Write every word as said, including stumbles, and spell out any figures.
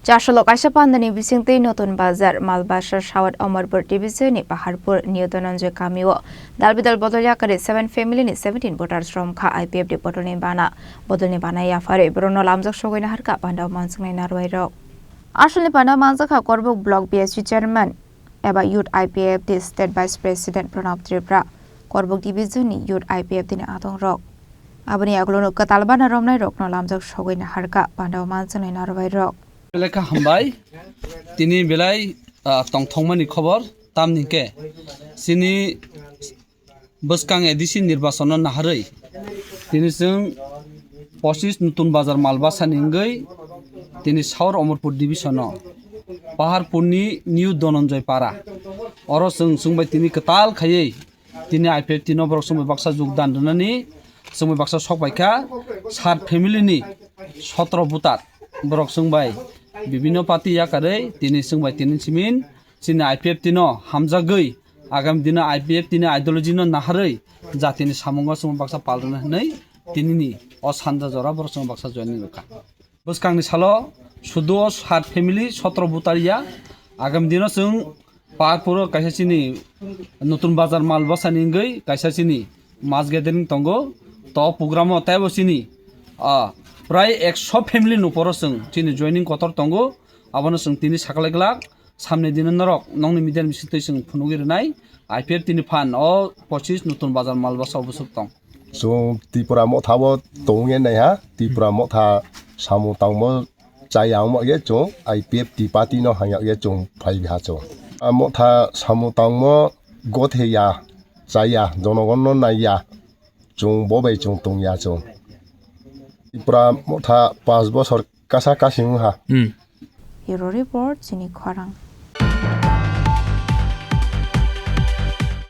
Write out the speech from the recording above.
Chasolo kaisa pandani bisingtwi Notun Bazar, Malbasa South Omorpur Division ni Paharpur New Dhananjay kamio dalbidal bodol yakarwi seven family ni seventeen voters romkha. I P F T bodolni bana, bodolni bana yapharwi borokno lamjak sogwi naharkha panda mansuknai narwai rok. Asolni panda manjakha Korbuk Block B S C Chairman eba Youth I P F T State Vice President Pranab Tripura, Korbuk Division ni Youth I P F T ni adong rok. Aboni yagulo no kwtal bana romnai rokno lamjak sogwi naharkha panda mansuknai narwai rok. Belai kha hambai. Tini belai, ah, tongthokmani khobor. Tamni hwnkhe chini bwskang A D C nirbachano naharwi tini chwng pochis Nutun Bazar Malbasani wngwi tini South Omorpur Division-o Paharpurni New Dhananjay Para. Oro chwng chwngbai tini kwtal khaiwi tini I P F T no borok chwngbai baksa jogdan rwnani chwngbai baksa sok paikha. Sat family ni sotro voter borok chwngbai bibhinno party yakarwi tini chwngbai tini simin chini I P F T no hamjagwi agami dino I P F T ni ideology no naharwi jatini samungo chwngbai baksa pal rwna hwnwi tinini o sanja jora borok chwngbai baksa joining rwkha. Bwskangni salo sudu o sat family sotro voter ya. Agami dino chwng Paharpuro kaisa chini Nutun Bazar Malbasani wngwi kaisa chini mass gathering tongo. To programo teibo chini, ah, prai ekso family ni uporo chwng chini joining kotor tongo. Abono chwng tini saklai glak. Samni dino norok nokni media ni bisingtwi chwng phunugwi rwnai. I P F T ni phan o pochis Nutun Bazar Malbasa o bwswk tong. Chwng Tripura motha bo tongwi naiha, Tripura motha samung tangmo chaya wngma khe chwng I P F T party no hangya khe chwng phai ha chwng. A motha samung tangmo gotheya, chaya, jonogon no naiya, chwng bo bai chwng tongya chwng. Tripura motha panch bosor kasa kasing wngha. Hmm. Bureau Report, chini khorang.